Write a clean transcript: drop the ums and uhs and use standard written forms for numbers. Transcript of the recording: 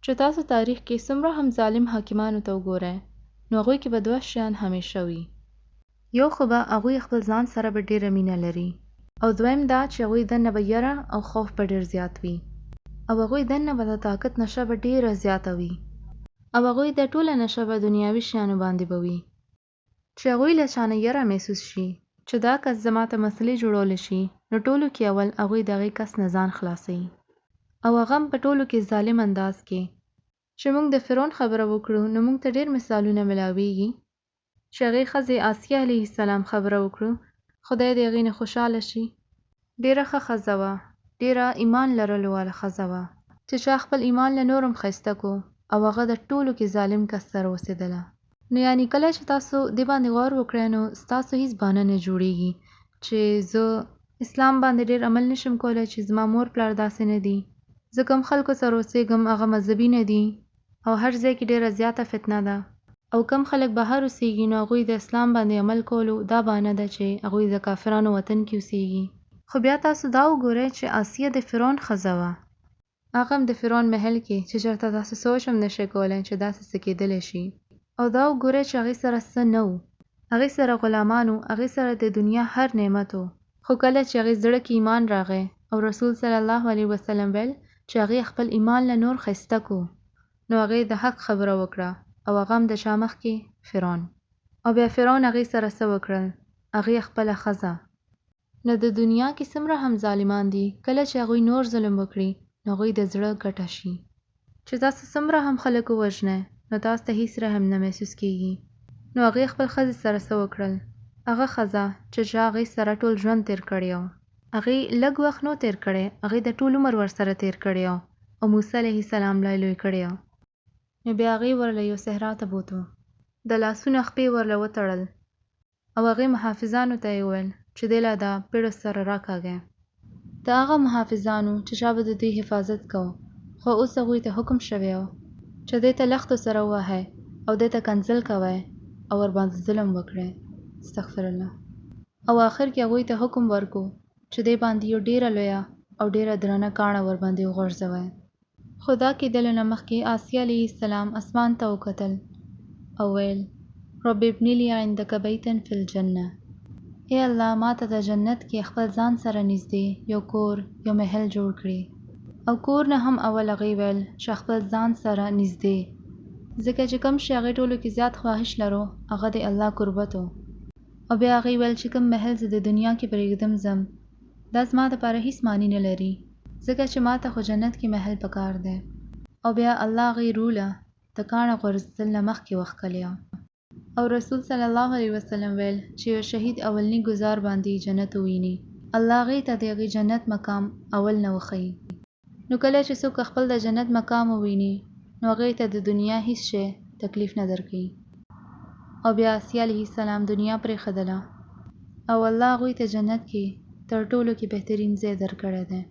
چې تاسو تاریخ کې څومره هم ظالم حاکمانو ته وګورئ نو هغوی کې به دوه شیان همیشه وي. یو خو به هغوی خپل ځان سره به ډیره مینه لري او دویم دا چې هغوی دننه به یره او خوف به ډیر زیات وي او هغوی دننه به د طاقت نشه به ډیره زیاته وي او هغوی د ټوله نشه به دنیاوي شیانو باندې به وي. چې هغوی له چانه یره محسوس شي چې دا کس زما ته مسلې جوړولی شي نو ټولو کې اول هغوی د هغې کس نه ځان خلاصوي او هغه هم په ټولو کې ظالم انداز کې. چې مونږ د فرعون خبره وکړو نو مونږ ته ډېر مثالونه ملاویږي. چې هغې ښځې آسیه علیه السلام خبره وکړو خدای دې هغې نه خوشحاله شي ډېره ښه ښځه وه ډېره ایمان لرلو واله ښځه وه چې چا خپل ایمان له نور هم ښایسته کو او هغه د ټولو کې ظالم کس سره اوسېدله. نو یعنی کله چې تاسو دې باندې غور وکړئ نو ستاسو هیڅ بهانه نه جوړیږي چې زه اسلام باندې ډېر عمل نشم کولی چې زما مور پلار داسې نه دي، زه کوم خلکو سره اوسېږم هغه مذهبي نه دي او هر ځای کې ډېره زیاته فتنه ده او کوم خلک بهر اوسېږي نو هغوی د اسلام باندې عمل کولو دا بهانه ده چې هغوی د کافرانو وطن کې اوسېږي. خو بیا تاسو دا وګورئ چې آسیه د فرعون ښځه وه، هغه هم د فرعون محل کې چې چېرته تاسو سوچ هم نه شئ کولی چې داسې څه کېدلی شي او دا وګورئ چې هغې سره څه نه وو، هغې سره غلامان وو، هغې سره د دنیا هر نعمت و، خو کله چې هغې زړه کې ایمان راغی او رسول صلی الله علیه وسلم ویل چې هغې خپل ایمان له نور ښایسته کو نو هغې د حق خبره وکړه او هغه هم د چا مخکې؟ فرعون. او بیا فرعون هغې سره څه وکړل؟ هغې خپله ښځه. نو د دنیا کې څومره هم ظالمان دي کله چې هغوی نور ظلم وکړي نو هغوی د زړه ګټه شي. چې تاسو څومره هم خلک ووژنئ نو تاسو ته هیڅ رحم نه محسوس کیږي. نو هغې خپل ښځې سره څه وکړل؟ هغه ښځه چې چا هغې سره ټول ژوند تیر کړی ؤ. هغې لږ وخت نو تیر کړی هغې د ټول عمر ورسره تیر کړی ؤ او موسی علیه السلام لا یې لوی کړی ؤ. نو بیا هغې ورله یو صحرا ته بوتو. د لاسونه خپې ورله وتړل او هغې محافظانو ته یې وویل چې دی لا دا پړو سره راکاږی. دا هغه محافظان وو چې چا به د دوی حفاظت کوو، خو اوس هغوی ته حکم شوی ؤ چې دی ته لښتو سره ووهئ او دی ته کنځل کوئ او ورباندې ظلم وکړئ. استغفر الله. او آخر کې هغوی ته حکم ورکو چې دی باندې یو ډیره لویه او ډیره درنه کاڼه ورباندې وغورځوئ. خو دا کېدلو نه مخکې آسیه علیه السلام اسمان ته وکتل او ویل، رب ابن لي عندک بیتا فی الجنة، ای الله ماته د جنت کې خپل ځان سره نږدې یو کور، یو محل جوړ کړې. او کور نه هم اول هغې ویل چې خپل ځان سره نږدې، ځکه چې کوم شی هغې ټولو کې زیات خواهش لرو هغه د الله قربت و. او بیا هغې ویل چې کوم محل زه د دنیا کې پرېږدم ځم دا زما دپاره هیڅ معنی نه لري ځکه چې ماته خو جنت کې محل پکار دی. او بیا الله هغې روح له د کاڼه غورځېدل نه مخکې وښکلې. او رسول صلی الله علیه وسلم ویل چې یو شهید اولني ګزار باندې جنت وویني الله هغې ته د هغې جنت مقام اول نه وښيي. نو کله چې څوک خپل د جنت مقام وویني نو هغې ته د دنیا هیڅ شی تکلیف نه درکوي. او بیا آسیه علیه السلام دنیا پرېښودله او الله هغوی ته جنت کې تر ټولو کې بهترین ځای درکړی دی.